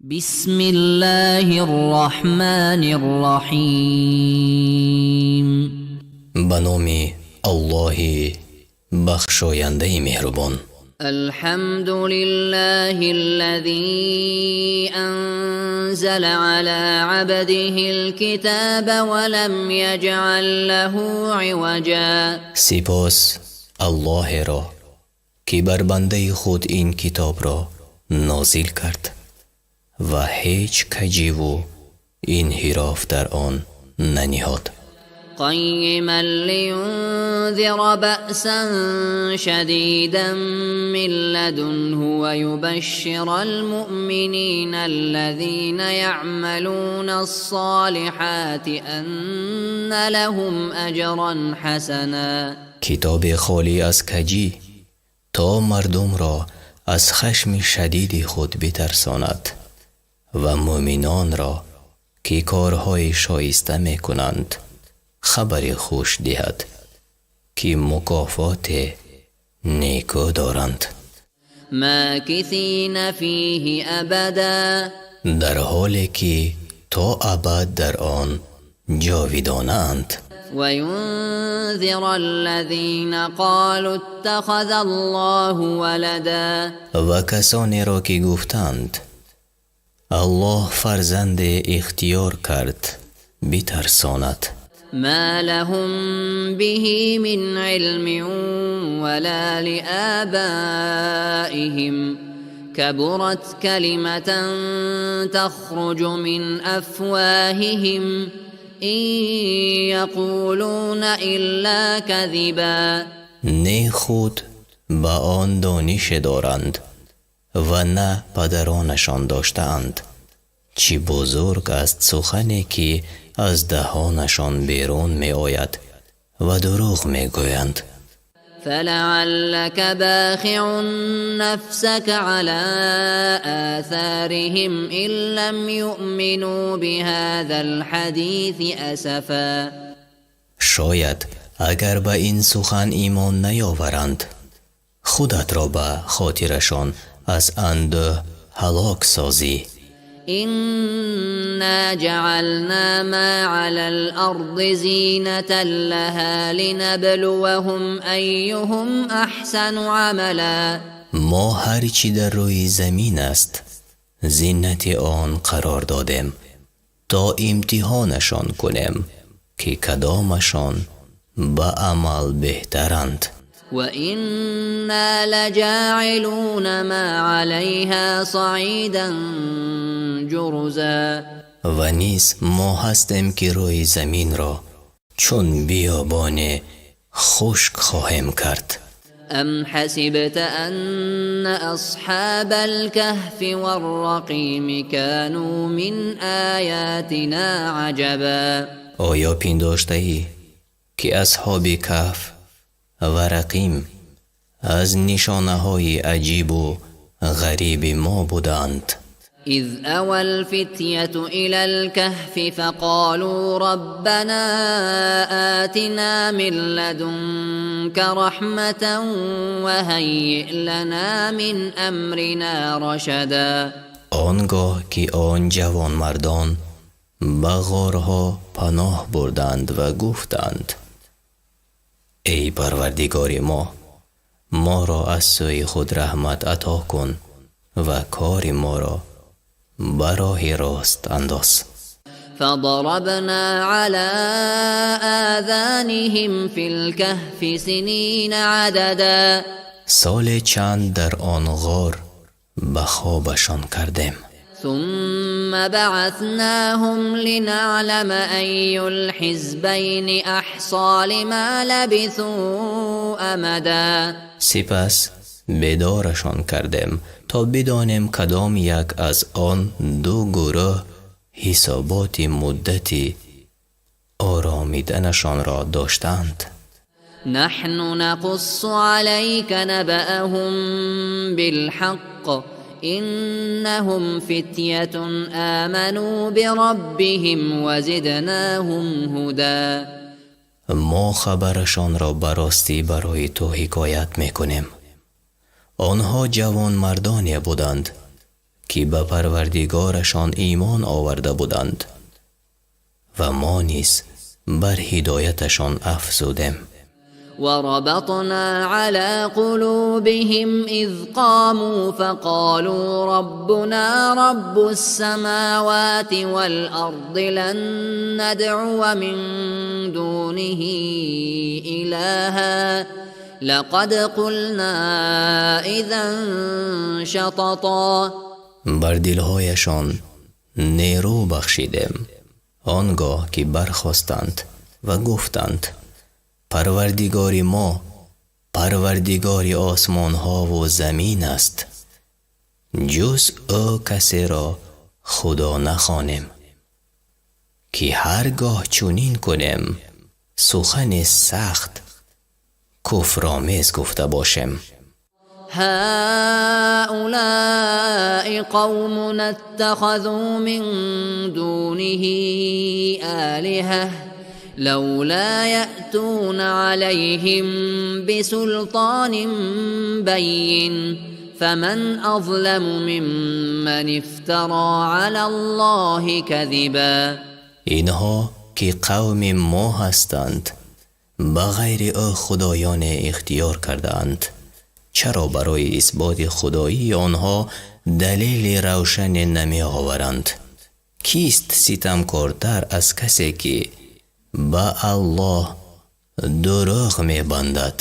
بسم الله الرحمن الرحيم. Ба номи Аллоҳи бахшояндаи меҳрубон. الحمد لله الذي أنزل على عبده الكتاب ولم يجعل له عوجا. Сипос Аллоҳеро, ки бар бандаи худ ин китобро нозил кард ва ҳеҷ каҷиву инҳироф дар он наниҳод. قيما لينذر بأسا شديدا من لدنه ويبشر المؤمنين الذين يعملون الصالحات أن لهم أجرا حسنا. Китобе холӣ аз каҷӣ, то мардумро аз хашми шадиди худ битарсонад ва мӯъминонро, ки корҳои шоиста мекунанд, хабари хуш диҳад, ки мукофоте некӯ доранд. ماكثين فيه أبدا. Дар ҳоле ки то абад дар он ҷовидонаанд. وينذر الذين قالوا اتخذ الله ولدا. Ва касонеро, ки гуфтанд: «Аллоҳ фарзанде ихтиёр кард», битарсонад. ما لهم به من علم ولا لآبائهم، كبرت كلمة تخرج من أفواههم، إن يقولون إلا كذبا. Не худ ба он донише доранд ва на падаронашон доштаанд. Чӣ бузург аст сухане, ки аз даҳонашон берун меояд, ва дурӯғ мегӯянд. فلعلك باخع نفسك على آثارهم إن لم يؤمنوا بهذا الحديث أسفا. Шояд агар ба ин сухан имон наёваранд, худатро ба хотирашон аз андӯҳ ҳалок созӣ. إنا جعلنا ما على الأرض زينة لها لنبلوهم أيهم أحسن عملا. Мо ҳар чӣ дар рӯи замин аст, зинати он қарор додем, то имтиҳонашон кунем, ки кадомашон ба амал беҳтаранд. وإنا لجاعلون ما عليها صعيدا جرزا. Ва низ мо ҳастем, ки рӯи заминро чун биёбоне хушк хоҳем кард. أم حسبت أن أصحاب الكهف والرقيم كانوا من آياتنا عجبا؟ Оё пиндоштаӣ, ки асҳоби Каҳф ва Рақим аз нишонаҳои аҷибу ғариби мо буданд? إذ أوى الفتية إلى الكهف فقالوا ربنا آتنا من لدنك رحمة وهيئ لنا من أمرنا رشدا. Он гоҳ ки он ҷавонмардон ба ғорҳо паноҳ бурданд ва гуфтанд: «Эй Парвардигори мо, моро аз сӯи худ раҳмат ато кун ва кори моро ба роҳи рост андоз». فضربنا على آذانهم في الكهف سنين عددا. Соле чанд дар он ғор ба хобашон кардем. ثم بعثناهم لنعلم أي الحزبين أحصى لما لبثوا أمدا. Сипас бедорашон кардем, то бидонем, кадом як аз он ду гурӯҳ ҳисоботи муддати оромиданашонро доштаанд. نحن نقص عليك نبأهم بالحق، إنهم فتية آمنوا بربهم وزدناهم هدى. Мо хабарашонро ба ростӣ барои ту ҳикоят мекунем. Онҳо ҷавонмардоне буданд, Ки ба Парвардигорашон имон оварда буданд, ва мо низ бар ҳидояташон афзудем. وربطنا على قلوبهم إذ قاموا فقالوا ربنا رب السماوات والأرض لن ندعو من دونه إلها لقد قلنا إذا شططا. Бар дилҳояшон нерӯ бахшидем, он гоҳ ки бархостанд ва гуфтанд: Парвардигори мо Парвардигори осмонҳову замин аст, ҷуз ӯ касеро худо нахонем, ки ҳар гоҳ чунин кунем, сухани сахт куфромез гуфта бошем. هؤلاء قومنا اتخذوا من دونه آلهة لولا يأتون عليهم بسلطان بين فمن أظلم ممن افترى على الله كذبا. Инҳо ки қавми мо ҳастанд, ба ғайри ӯ худоёне ихтиёр кардаанд. Чаро барои исботи худоии онҳо далели равшане намеоваранд? Кист ситамкортар аз касе, ки ба Аллоҳ дурӯғ мебандад?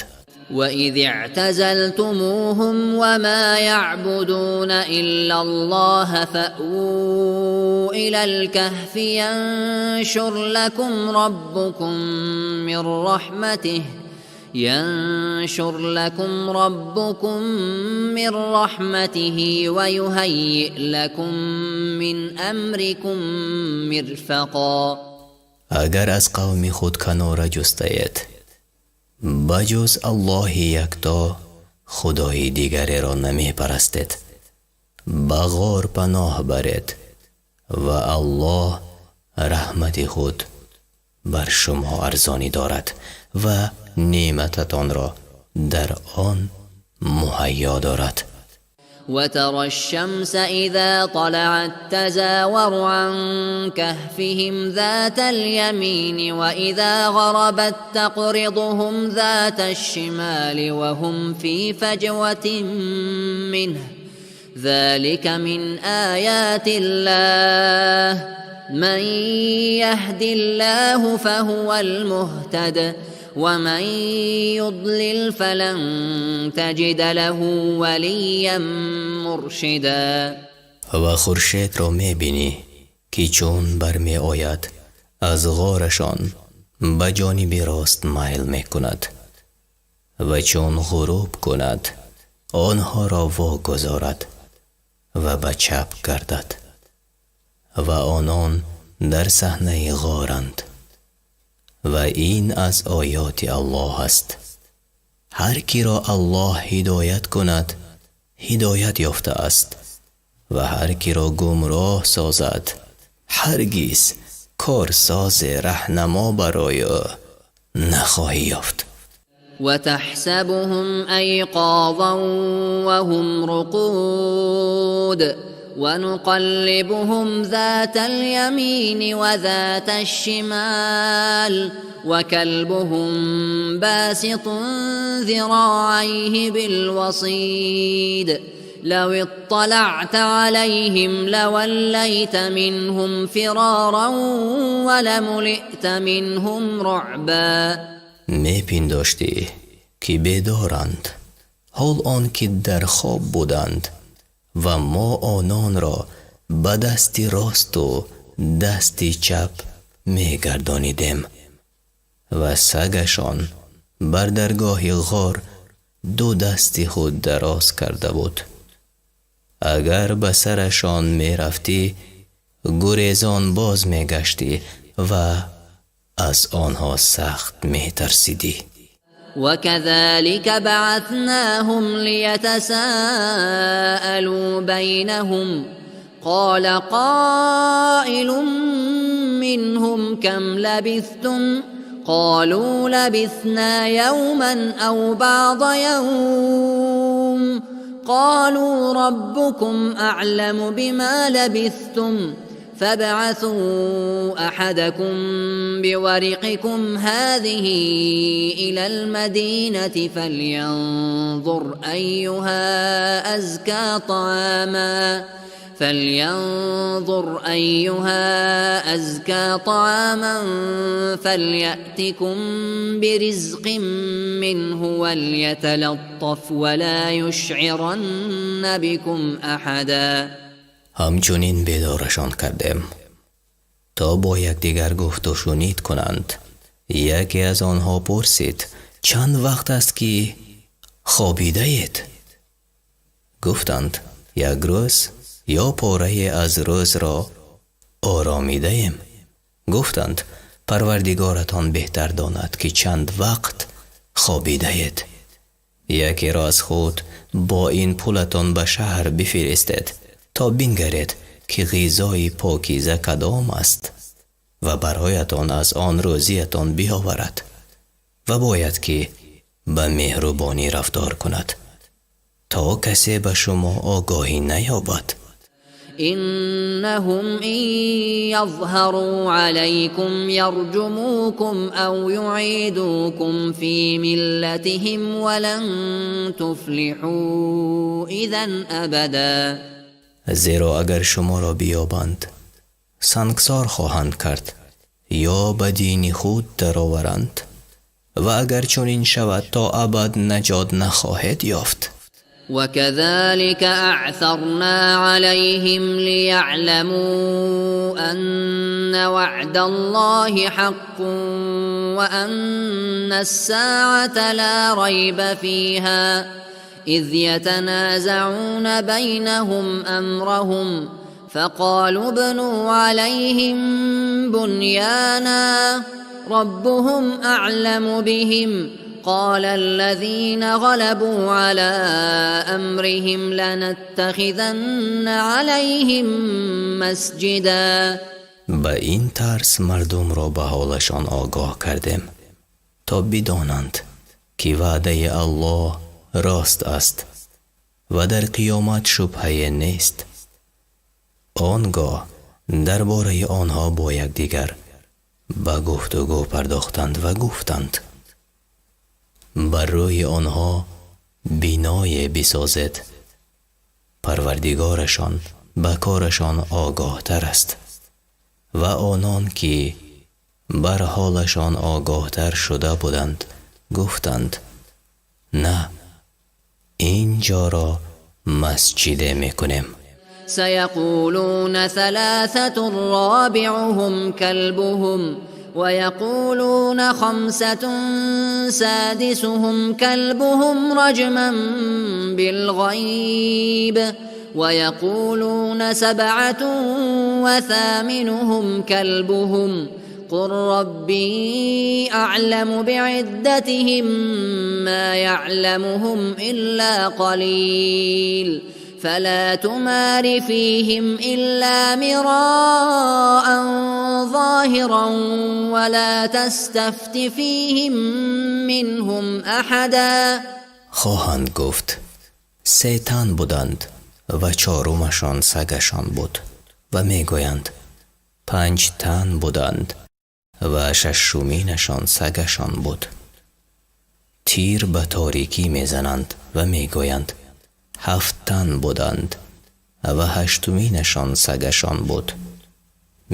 وإذ اعتزلتموهم وما يعبدون إلا الله فأووا إلى الكهف ينشر لكم ربكم من رحمته ويهيئ لكم من أمركم مرفقا. Агар аз қавми худ канора ҷустаед, ба ҷуз Аллоҳи якто худои дигареро намепарастед, ба ғор паноҳ баред, ва Аллоҳ раҳмати худ бар шумо арзонӣ дорад ва неъмататонро дар он муҳайё дорад. وترى الشمس إذا طلعت تزاور عن كهفهم ذات اليمين وإذا غربت تقرضهم ذات الشمال وهم في فجوة منه ذلك من آيات الله من يهد الله فهو المهتد ومن يضلل فلن تجد له وليا مرشدا. Ва хуршедро мебинӣ, ки чун бармеояд, аз ғорашон ба ҷониби рост майл мекунад ва чун ғуруб кунад, онҳоро вогузорад ва ба чап гардад ва онон дар саҳнаи ғоранд, ва ин аз оёти Аллоҳ аст. Ҳар киро Аллоҳ ҳидоят кунад, ҳидоят ёфта аст, ва ҳар киро гумроҳ созад, ҳаргиз корсозе раҳнамо барои ӯ нахоҳӣ ёфт. وتحسبهم أيقاظا وهم رقود ونقلبهم ذات اليمين وذات الشمال وكلبهم باسط ذراعيه بالوصيد لو اطلعت عليهم لوليت منهم فرارا ولملئت منهم رعبا. Мепиндоштӣ, ки бедоранд, ҳол он ки дар хоб буданд, ва мо ононро ба дасти росту дасти чап мегардонидем ва сагашон бар даргоҳи ғор ду дасти худ дароз карда буд. Агар ба сарашон мерафтӣ, гурезон боз мегаштӣ ва аз онҳо сахт метарсидӣ. وكذلك بعثناهم ليتساءلوا بينهم قال قائل منهم كم لبثتم قالوا لبثنا يوما أو بعض يوم. قالوا ربكم أعلم بما لبثتم فابعثوا أحدكم بورقكم هذه إلى المدينة فلينظر أيها أزكى طعاما فليأتكم برزق منه وليتلطف ولا يشعرن بكم أحدا. Ҳамчунин бедорашон кардем, то бо якдигар гуфту шунид кунанд. Яке аз онҳо пурсид: «Чанд вақт аст, ки хобидаед?» Гуфтанд: «Як рӯз ё порае аз рӯзро оромидаем». Гуфтанд: «Парвардигоратон беҳтар донад, ки чанд вақт хобидаед. Якеро аз худ бо ин пулатон ба шаҳр бифиристед, то бингаред, ки ғизои покиза кадом аст, ва бароятон аз он рӯзиятон биёварад, ва бояд ки ба меҳрубонӣ рафтор кунад, то касе ба шумо огоҳӣ наёбад. إنهم إن يظهروا عليكم يرجموكم أو يعيدوكم في ملتهم ولن تفلحوا إذا أبدا. Зеро агар шуморо биёбанд, сангсор хоҳанд кард ё ба дини худ дароваранд, ва агар чунин шавад, то абад наҷот нахоҳед ёфт. وكذلك أعثرنا عليهم ليعلموا أن وعد الله حق وأن الساعة لا ريب فيها إذ يتنازعون بينهم أمرهم فقالوا ابنوا عليهم بنيانا ربهم أعلم بهم قال الذين غلبوا على أمرهم لنتخذن عليهم مسجدا. Ба ин тарз мардумро ба ҳолашон огоҳ кардем, то бидонанд, ки ваъдаи Аллоҳ рост аст ва дар қиёмат шубҳае нест. Он гоҳ дар бораи онҳо бо якдигар ба гуфтугӯ пардохтанд ва гуфтанд: «Бар рӯи онҳо биное бисозед, Парвардигорашон ба корашон огоҳтар аст». Ва онон ки бар ҳолашон огоҳтар шуда буданд, гуфтанд: «На, ин ҷоро масҷиде мекунем». سيقولون ثلاثة رابعهم كلبهم ويقولون خمسة سادسهم كلبهم رجما بالغيب ويقولون سبعة وثامنهم كلبهم قل ربي أعلم بعدتهم ما يعلمهم إلا قليل فلا تمار فيهم إلا مراء ظاهرا ولا تستفت فيهم منهم أحدا. Хоҳанд гуфт: «Се тан буданд ва чорумашон сагашон буд», ва мегӯянд: «Панҷ тан буданд ва шашуминашон сагашон буд». Тир ба торикӣ мезананд ва мегӯянд: «Ҳафт тан буданд ва ҳаштуминашон сагашон буд».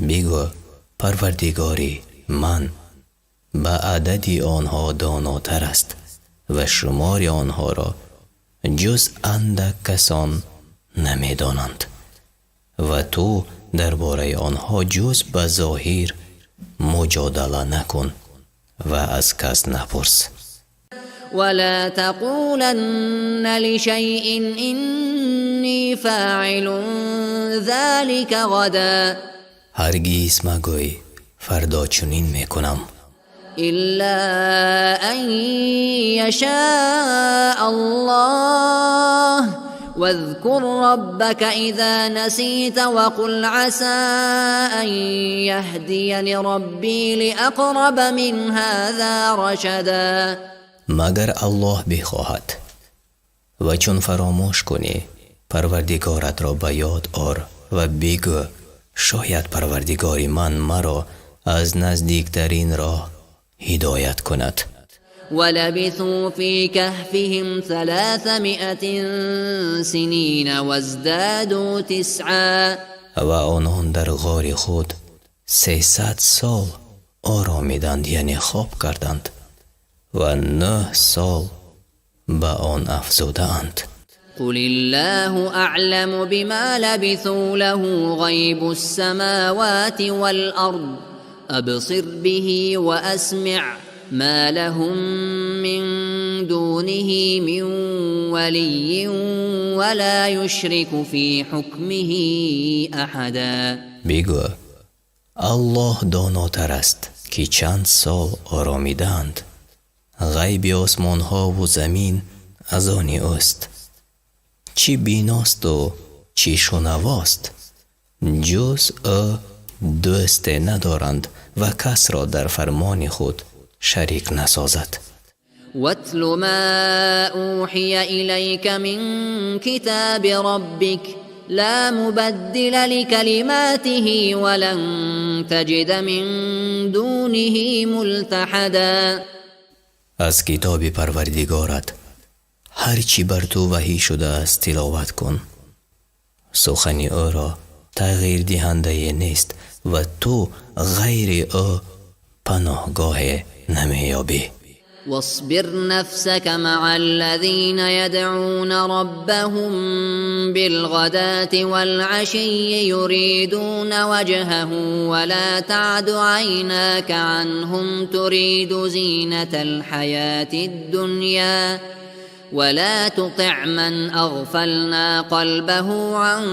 Бигӯ: «Парвардигори ман ба адади онҳо донотар аст ва шумори онҳоро ҷуз андак касон намедонанд, ва ту дар бораи онҳо ҷуз ба зоҳир муҷодала накун ва аз кас напурс». ولا تقولن لشيء إني فاعل ذلك غدا. Ҳаргиз магӯй: «Фардо чунин мекунам». إلا أن يشاء الله واذكر ربك إذا نسيت وقل عسى أن يهديني ربي لأقرب من هذا رشدا. Магар Аллоҳ бихоҳад. Ва чун фаромӯш кунӣ, Парвардигоратро ба ёд ор ва бигӯ: шояд Парвардигори ман маро аз наздиктарин роҳ ҳидоят кунад. ولبثوا في كهفهم 300 سنين وازدادوا تسعا. Ва онон дар ғори худ 300 сол оромиданд, яъне хоб карданд, ва 9 сол ба он афзудаанд. قل الله أعلم بما لبثوا له غيب السماوات والأرض أبصر به وأسمع ما لهم من دونه من ولي ولا يشرك في حكمه أحدا. Бигӯ: Аллоҳ донотар аст, ки чанд сол оромидаанд. Ғайби осмонҳову замин аз они ӯст. Чӣ биносту чӣ шунавост. Ҷуз ӯ дӯсте надоранд ва касро дар фармони худ шарик насозад. واتل ما أوحي إليك من كتاب ربك لا مبدل لكلماته ولن تجد من دونه ملتحدا. Аз китоби Парвардигорат ҳар чӣ бар ту ваҳӣ шудааст, тиловат кун. Сухани ӯро тағйирдиҳандае нест ва ту ғайри ӯ паноҳгоҳе намеёбӣ. واصبر نفسك مع الذين يدعون ربهم بالغداة والعشي يريدون وجهه ولا تعد عيناك عنهم تريد زينة الحياة الدنيا ولا تطع من أغفلنا قلبه عن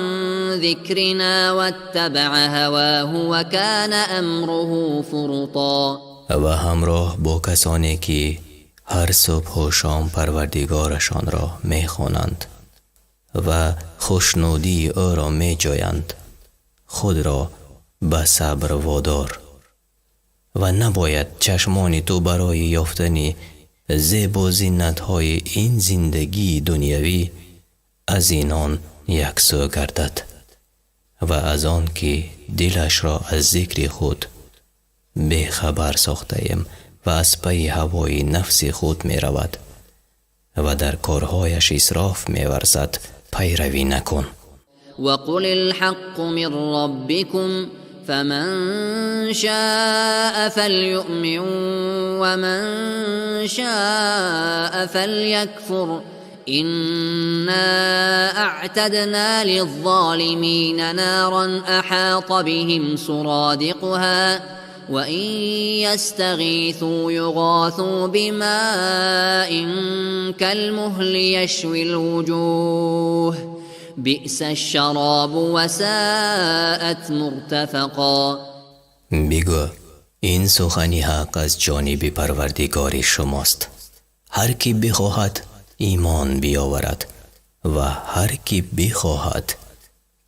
ذكرنا واتبع هواه وكان أمره فرطا. Ва ҳамроҳ бо касоне, ки ҳар субҳу шом Парвардигорашонро мехонанд ва хушнудии ӯро меҷӯянд, худро ба сабр водор ва набояд чашмони ту барои ёфтани зебу зинатҳои ин зиндагии дунявӣ аз инон яксӯ гардад ва аз он ки дилашро аз зикри худ бехабар сохтаем ва аз пайи ҳавои нафси худ меравад ва дар корҳояш исроф меварзад, пайравӣ накун. وقل الحق من ربكم فمن شاء فليؤمن ومن شاء فليكفر إنا أعتدنا للظالمين نارا أحاط بهم سرادقها وإن يستغيثوا يغاثوا بماء كالمهل يشوي الوجوه بئس الشراب وساءت مرتفقا. Бигӯ: ин сухани ҳақ аз ҷониби Парвардигори шумост. Ҳар кӣ бихоҳад, имон биёварад ва ҳар кӣ бихоҳад,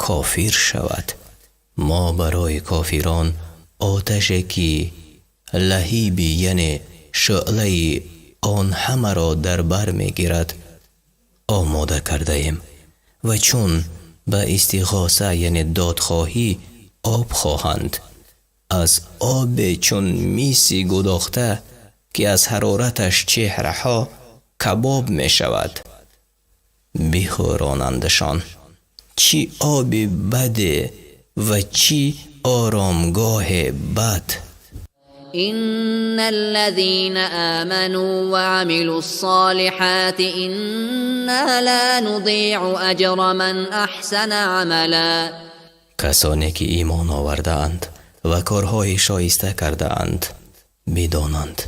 кофир шавад. Мо барои кофирон оташе, ки лаҳиби, яъне шӯълаи он ҳамаро дар бар мегирад, омода кардаем ва чун ба истиғоса, яъне додхоҳӣ, об хоҳанд, аз обе чун миси гудохта, ки аз ҳарораташ чеҳраҳо кабоб мешавад, бихӯронандашон. Чӣ оби баде ва чӣ оромгоҳе бад! إن الذين آمنوا وعملوا الصالحات إنا لا نضيع أجر من أحسن عملا. Касоне ки имон овардаанд ва корҳои шоиста кардаанд, бидонанд,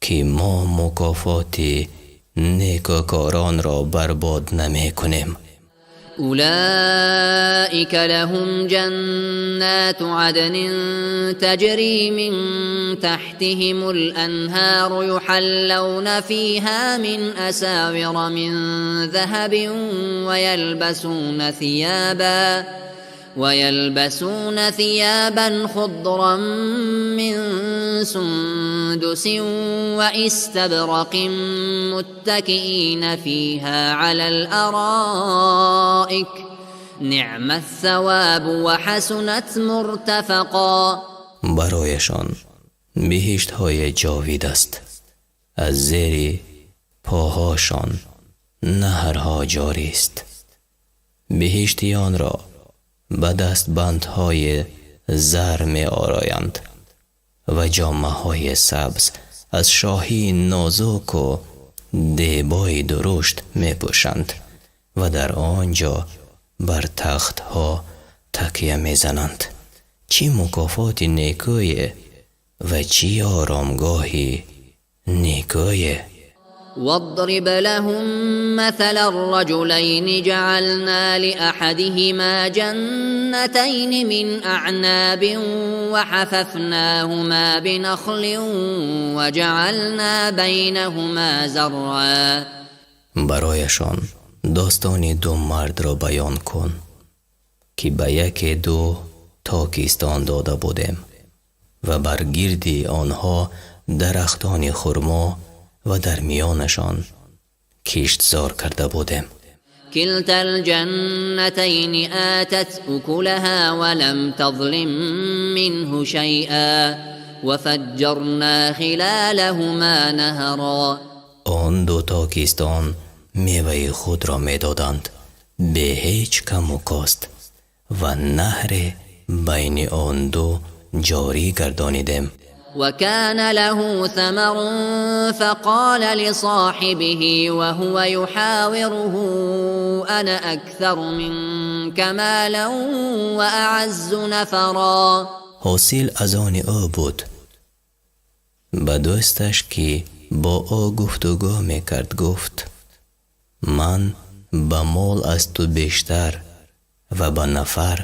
ки мо мукофоти некӯкоронро барбод намекунем. أولئك لهم جنات عدن تجري من تحتهم الأنهار يحلون فيها من أساور من ذهب ويلبسون ثيابا خضرا من سندس واستبرق متكئين فيها على الأرائك نعم الثواب وحسنت مرتفقا. Барояшон биҳиштҳои ҷовид аст, аз зери поҳошон наҳрҳо ҷорист. Биҳиштиёнро ба дастбандҳои зар меороянд ва ҷомаҳои сабз аз шоҳии нозуку дебои дурушт мепӯшанд ва дар он ҷо бар тахтҳо такя мезананд. Чӣ мукофоти некӯе ва чӣ оромгоҳи некӯе! واضرب لهم مثل الرجلين جعلنا لأحدهما جنتين من أعناب وحففناهما بنخل وجعلنا بينهما زرعا. Барояшон достони ду мардро баён кун, ки ба яке ду токистон дода будем ва бар гирди онҳо дарахтони хурмо ва дар миёнашон киштзор карда будем. كلتا الجنتين آتت أكلها ولم تظلم منه شيئا وفجرنا خلالهما نهرا. Он ду токистон меваи худро медоданд бе ҳеҷ каму кост ва наҳре байни он ду ҷорӣ гардонидем. وكان له ثمر فقال لصاحبه وهو يحاوره أنا أكثر منك مالا وأعز نفرا. Ҳосил аз они ӯ буд. Ба дӯсташ, ки бо ӯ гуфтугӯ мекард, гуфт: ман ба мол аз ту бештар ва ба нафар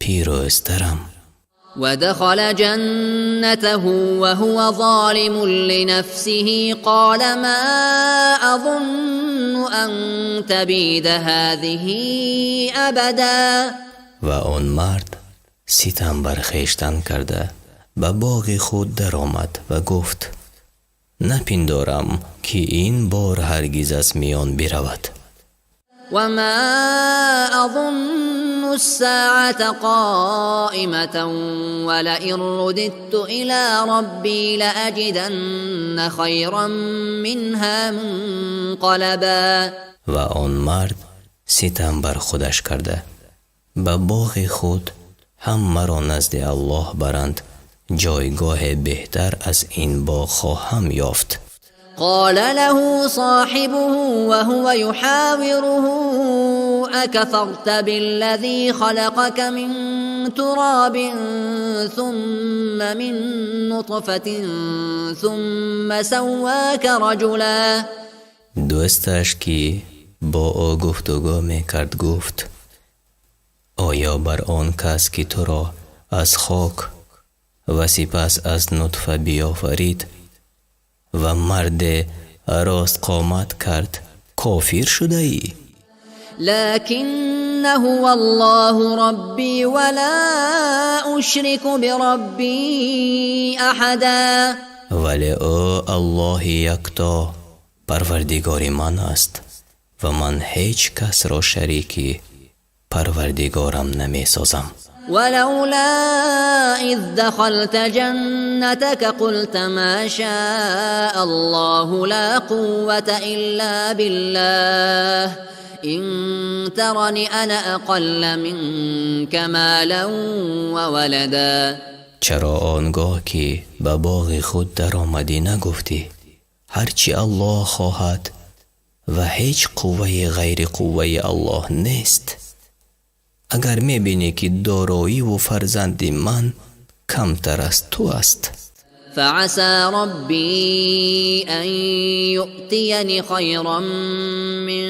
пирӯзтарам. ودخل جنته وهو ظالم لنفسه قال ما أظن أن تبيد هذه أبدا. Ва он мард ситам бар хештан карда ба боғи худ даромад ва гуфт: напиндорам, ки ин бор ҳаргиз аз миён биравад. وما أظن الساعة قائمة ولئن رددت إلى ربي لأجدن خيرا منها منقلبا. Ва он мард ситам бар худаш карда ба боғи худ ҳам маро назди Аллоҳ баранд, ҷойгоҳе беҳтар аз ин боғ хоҳам ёфт. قال له صاحبه وهو يحاوره أكفرت بالذي خلقك من تراب ثم من نطفة ثم سواك رجلا. Дӯсташ, ки бо ӯ гуфтугӯ мекард, гуфт: оё бар он кас, ки туро аз хок ва сипас аз нутфа биёфарид ва марде ростқомат кард, кофир шудаӣ? لكن هو الله ربي ولا أشرك بربي أحدا. Вале ӯ Аллоҳи якто Парвардигори ман аст ва ман ҳеҷ касро шарики Парвардигорам намесозам. ولولا إذ دخلت جنتك قلت ما شاء الله لا قوة إلا بالله إن ترني أنا أقل منك مالا وولدا. Чаро он гоҳ, ки ба боғи худ даромадӣ, нагуфтӣ: ҳарчи Аллоҳ хоҳад ва ҳеҷ қуввае ғайри қувваи Аллоҳ нест? Агар мебинӣ, ки дороиву фарзанди ман камтар аз ту аст. فعسى ربي أن يؤتيني خيرا من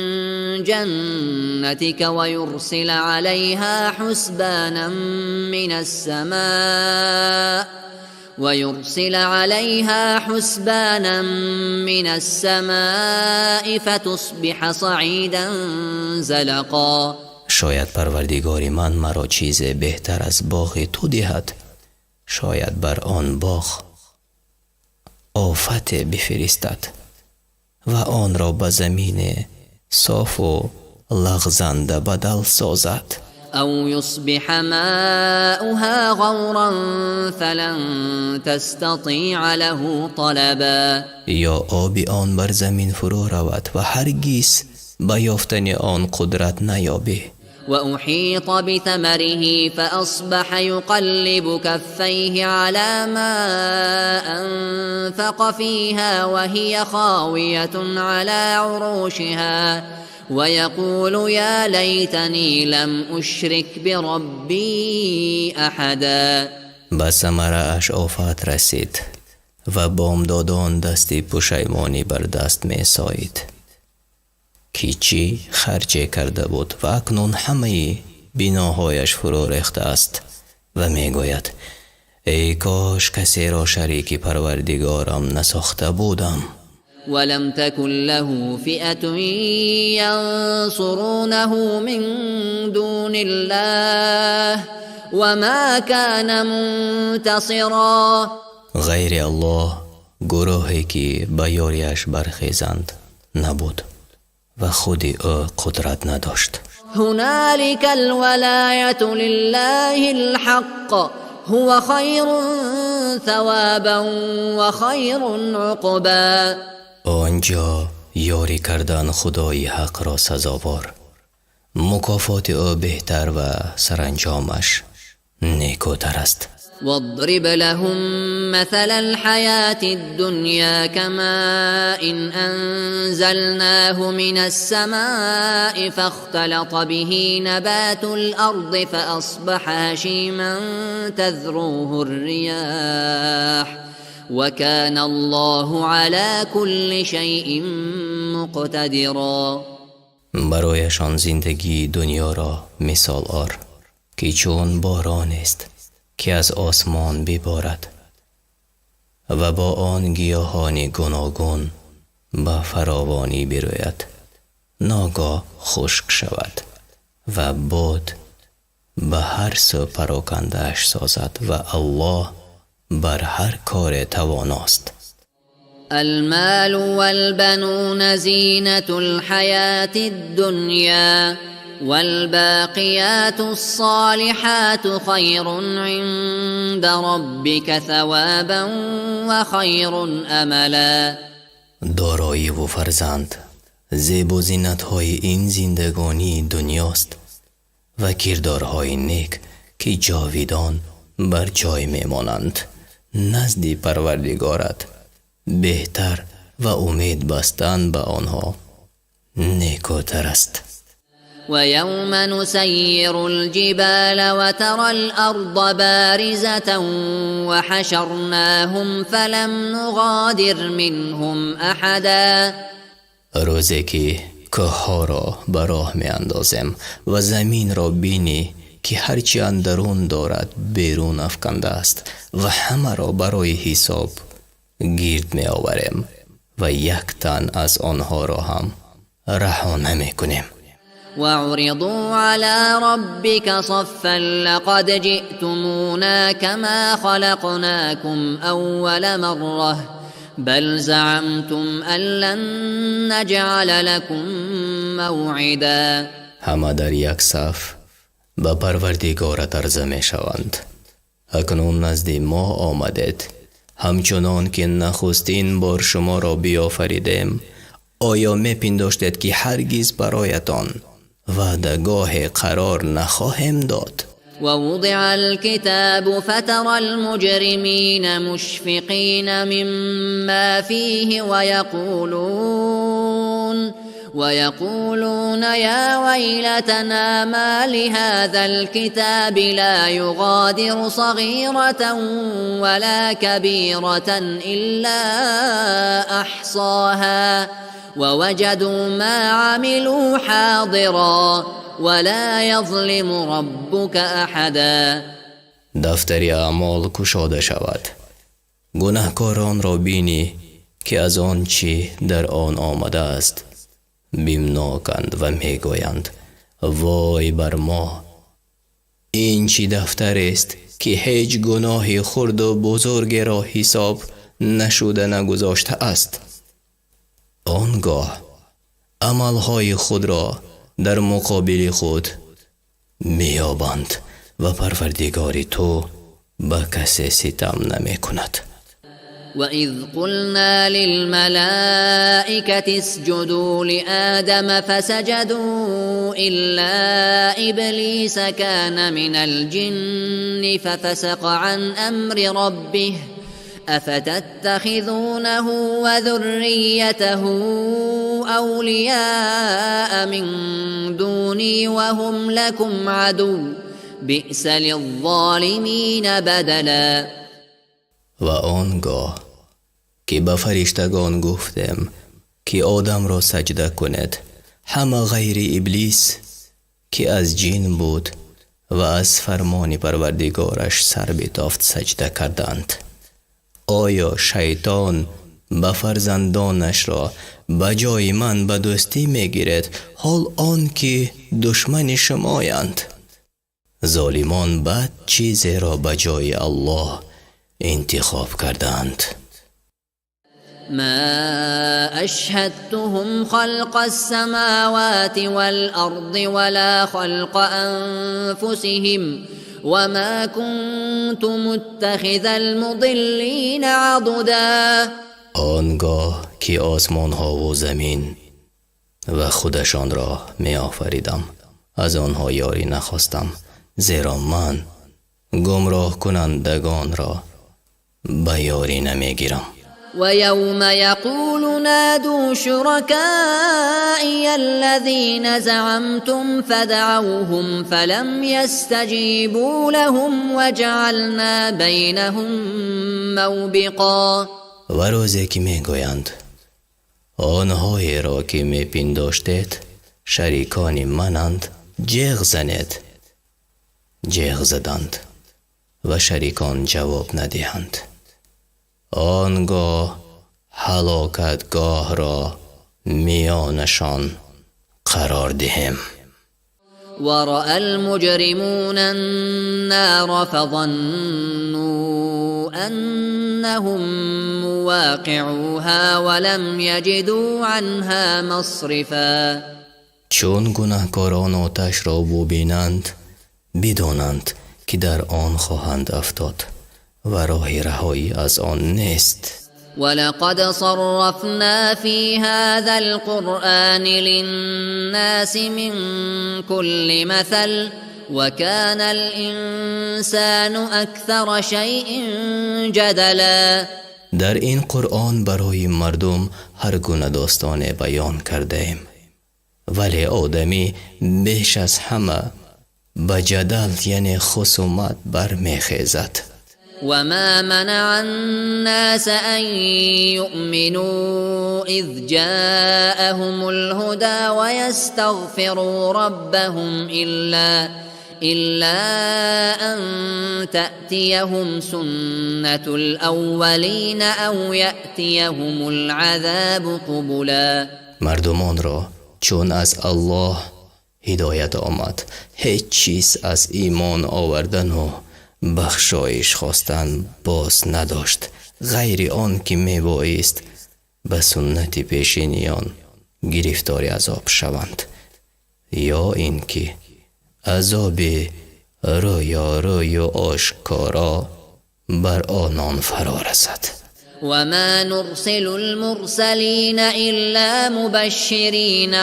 جنتك ويرسل عليها حسبانا من السماء ويرسل عليها حسبانا من السماء فتصبح صعيدا زلقا. Шояд Парвардигори ман маро чизе беҳтар аз боғи ту диҳад, шояд бар он боғ офате бифиристад ва онро ба замини софу лағзанда бадал созад. أو يصبح ماؤها غورا فلن تستطيع له طلبا. Ё оби он бар замин фурӯ равад ва ҳаргиз ба ёфтани он қудрат наёбӣ. وأحيط بثمره فأصبح يقلب كفيه على ما أنفق فيها وهي خاوية على عروشها ويقول يا ليتني لم أشرك بربي أحدا. Ба самарааш офат расид ва бомдодон дасти пушаймонӣ бар даст месоид, ки чӣ харҷе карда буд ва акнун ҳамаи биноҳояш фурӯ рехтааст ва мегӯяд: эй кош касеро шарики Парвардигорам насохта будам. ولم تكن له فئة ينصرونه من دون الله وما كان منتصرا. Ғайри Аллоҳ гурӯҳе ки ба ёрияш бархезанд набуд ва худи ӯ қудрат надошт. هنالك الولاية لله الحق هو خير ثوابا وخير عقبا. Он ҷо ёрӣ кардан Худои ҳақро сазовор, мукофоти ӯ беҳтар ва саранҷомаш некӯтар аст. واضرب لهم مثل الحياة الدنيا كماء أنزلناه من السماء فاختلط به نبات الأرض فأصبح هشيما تذروه الرياح وكان الله على كل شيء مقتدرا. Барояшон зиндагии дунёро мисол ор, ки чун боронест, ки аз осмон биборад ва бо он гиёҳони гуногун ба фаровонӣ бирӯяд, ногоҳ хушк шавад ва бод ба ҳар сӯ парокандааш созад ва Аллоҳ бар ҳар коре тавоност. المال والبنون زينة الحياة الدنيا والباقيات الصالحات خير عند ربك ثوابا وخير أملا. Дороиву фарзанд зебу зинатҳои ин зиндагонии дунёст ва кирдорҳои нек, ки ҷовидон бар ҷой мемонанд, назди Парвардигорат беҳтар ва умед бастан ба онҳо некӯтар аст. ويوم نسير الجبال وترى الأرض بارزة وحشرناهم فلم نغادر منهم أحدا. Рӯзе ки кӯҳҳоро ба роҳ меандозем ва заминро бинӣ, ки ҳарчи андарун дорад берун афкандааст, ва ҳамаро барои ҳисоб гирд меоварем ва як тан аз онҳоро ҳам раҳо намекунем. وعرضوا على ربك صفا لقد جئتمونا كما خلقناكم أول مرة بل زعمتم أن لن نجعل لكم موعدا. Ҳама дар як саф ба Парвардигорат арза мешаванд. Акнун назди мо омадед, ҳамчунон ки нахустин бор шуморо биёфаридем. Оё мепиндоштед, ки ҳаргиз бароятон ваъдагоҳе қарор нахоҳем дод? ووضع الكتاب فترى المجرمين مشفقين مما فيه ويقولون يا ويلتنا مال هذا الكتاب لا يغادر صغيرة ولا كبيرة إلا أحصاها ووجدوا ما عملوا حاضرا ولا يظلم ربك أحدا. Дафтари аъмол кушода шавад, гунаҳкоронро бинӣ, ки аз он чӣ дар он омадааст бимноканд ва мегӯянд: Вой бар мо! Ин чӣ дафтарест, ки ҳеҷ гуноҳи хурду бузургеро ҳисоб нашуда нагузоштааст. Он гоҳ амалҳои худро дар муқобили худ меёбанд ва Парвардигори ту ба касе ситам намекунад. وإذ قلنا للملائكة اسجدوا لآدم فسجدوا إلا إبليس كان من الجن ففسق عن أمر ربه أفتتخذونه وذريته أولياء من دوني وهم لكم عدو بئس للظالمين بدلا. Ва он гоҳ ки ба фариштагон гуфтем, ки Одамро саҷда кунед, ҳама ғайри Иблис, ки аз ҷин буд ва аз фармони Парвардигораш сар битофт, саҷда карданд. Оё шайтон ба фарзандонашро ба ҷои ман ба дӯстӣ мегиред, ҳол он ки душмани шумоянд? Золимон бад чизеро ба ҷои Аллоҳ интихоб карданд. ما أشهدتهم خلق السماوات والأرض ولا خلق أنفسهم وما كنت متخذ المضلين عضدا. Он гоҳ ки осмонҳову замин ва худашонро меофаридам, аз онҳо ёрӣ нахостам, зеро ман гумроҳкунандагонро ба ёрӣ намегирам. ويوم يقول نادوا شركائي الذين زعمتم فدعوهم فلم يستجيبوا لهم وجعلنا بينهم موبقا. Ва рӯзе ки мегӯянд: онҳоеро ки мепиндоштед шарикони мананд, ҷеғ занед, ҷеғ заданд ва шарикон ҷавоб надиҳанд, он гоҳ ҳалокатгоҳро миёнашон қарор диҳем. ورأى المجرمون النار فظنوا أنهم مواقعوها ولم يجدوا عنها مصرفا. Чун гунаҳкорон оташро бубинанд, бидонанд, ки дар он хоҳанд афтод ва роҳи раҳоӣ аз он нест. ولقد صرفنا في هذا القرآن للناس من كل مثل وكان الإنسان أكثر شيء جدلا. Дар ин Қуръон барои мардум ҳар гуна достоне баён кардаем, вале одамӣ беш аз ҳама ба ҷадал, яъне хусумат, бармехезад. وما منع الناس أن يؤمنوا إذ جاءهم الهدى ويستغفروا ربهم إلا أن تأتيهم سنة الأولين أو يأتيهم العذاب قبلا. Мардумонро чун аз Аллоҳ ҳидоят омад, ҳеҷ чиз аз имон овардану бахшоиш хостан боз надошт, ғайри он ки мебоист ба суннати пешиниён гирифтори азоб шаванд ё ин ки азоби рӯёрӯю ошкоро бар онон фаро расад. وما نرسل المرسلين إلا مبشرين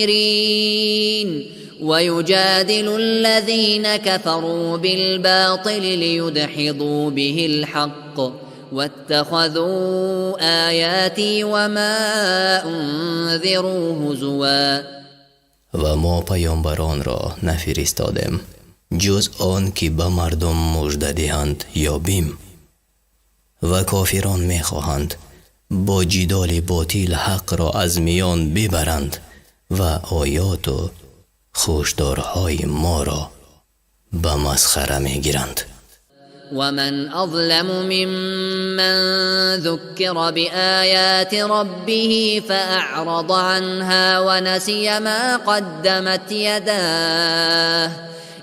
ومنذرين ويجادل الذين كفروا بالباطل ليدحضوا به الحق واتخذوا آياتي وما أنذروا هزوا. Ва мо паёмбаронро нафиристодем, ҷуз он ки ба мардум мужда диҳанд ё бим. Ва кофирон мехоҳанд бо ҷидоли ботил ҳақро аз миён бибаранд ва оёту хушдорҳои моро ба масхара мегиранд. ومن أظلم ممن ذكر بآيات ربه فأعرض عنها ونسي ما قدمت يداه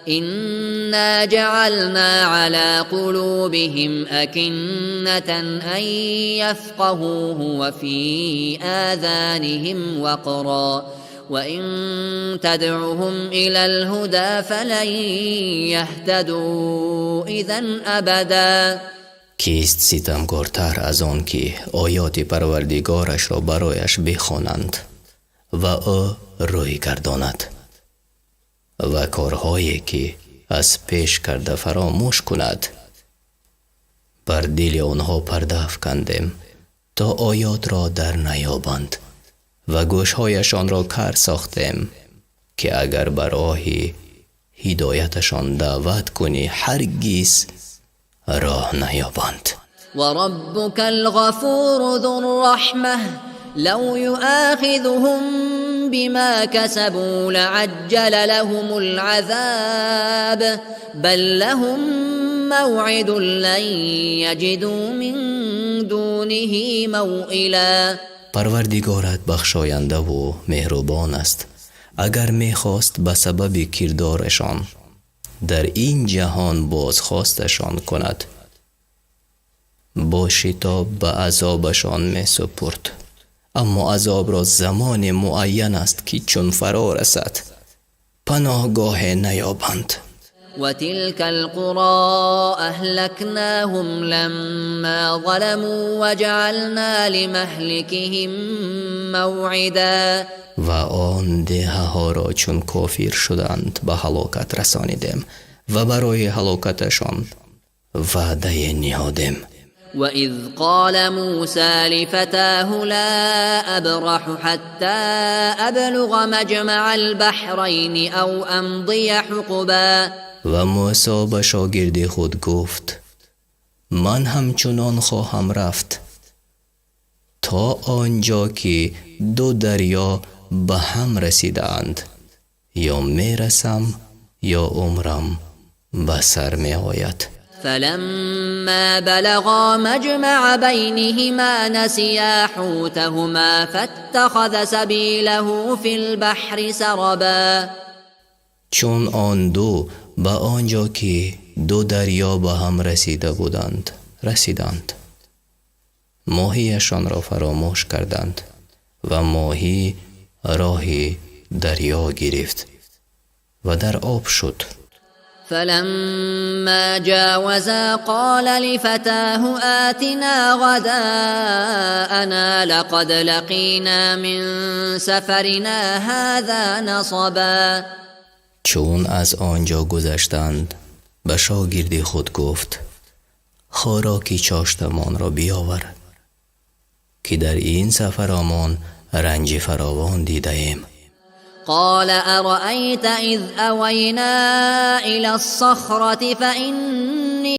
إنا جعلنا على قلوبهم أكنة أن يفقهوه وفي آذانهم وقرا وإن تدعهم إلى الهدى فلن يهتدوا إذا أبدا. Кист ситамкортар аз он ки оёти Парвардигорашро барояш бихонанд ва ӯ рӯй гардонад ва корҳое ки аз пеш карда фаромӯш кунад? Бар дили онҳо парда афкандем, то оётро дар наёбанд, ва гӯшҳояшонро кар сохтем, ки агар ба роҳи ҳидояташон даъват кунӣ, ҳаргиз роҳ наёбанд. وربك الغفور ذو الرحمة لو يؤاخذهم بما كسبوا لعجل لهم العذاب بل لهم موعد لن يجدوا من دونه موئلا. Парвардигорат бахшояндаву меҳрубон аст. Агар мехост, ба сабаби кирдорашон дар ин ҷаҳон бозхосташон кунад, бо шитоб ба азобашон месупурд, аммо азобро замоне муайян аст, ки чун фаро расад, паноҳгоҳе наёбанд. وتلك القرى أهلكناهم لما ظلموا وجعلنا لمهلكهم موعدا. Ва он деҳаҳоро, чун кофир шуданд, ба ҳалокат расонидем ва барои ҳалокаташон ваъдае ниҳодем. وإذ قال موسى لفتاه لا أبرح حتى أبلغ مجمع البحرين أو أمضي حقبا. Ва Мӯсо ба шогирди худ гуфт: «Ман ҳамчунон хоҳам рафт, то он ҷо ки ду дарё ба ҳам расидаанд, ё мерасам, ё умрам ба сар меояд». فلما بلغا مجمع بينهما نسيا حوتهما فاتخذ سبيله في البحر سربا. Чун он ду ба он ҷо ки ду дарё ба ҳам расида буданд, расиданд, моҳияшонро фаромӯш карданд, ва моҳӣ роҳи дарё гирифт ва дар об шуд. فلما جاوزا قال لفتاه آتنا غداءنا لقد لقينا من سفرنا هذا نصبا. Чун аз он ҷо гузаштанд, ба шогирди худ гуфт: «Хӯроки чоштамонро биёвар, ки дар ин сафаромон ранҷи фаровон дидаем». قال أرأيت إذ أوينا إلى الصخرة فإني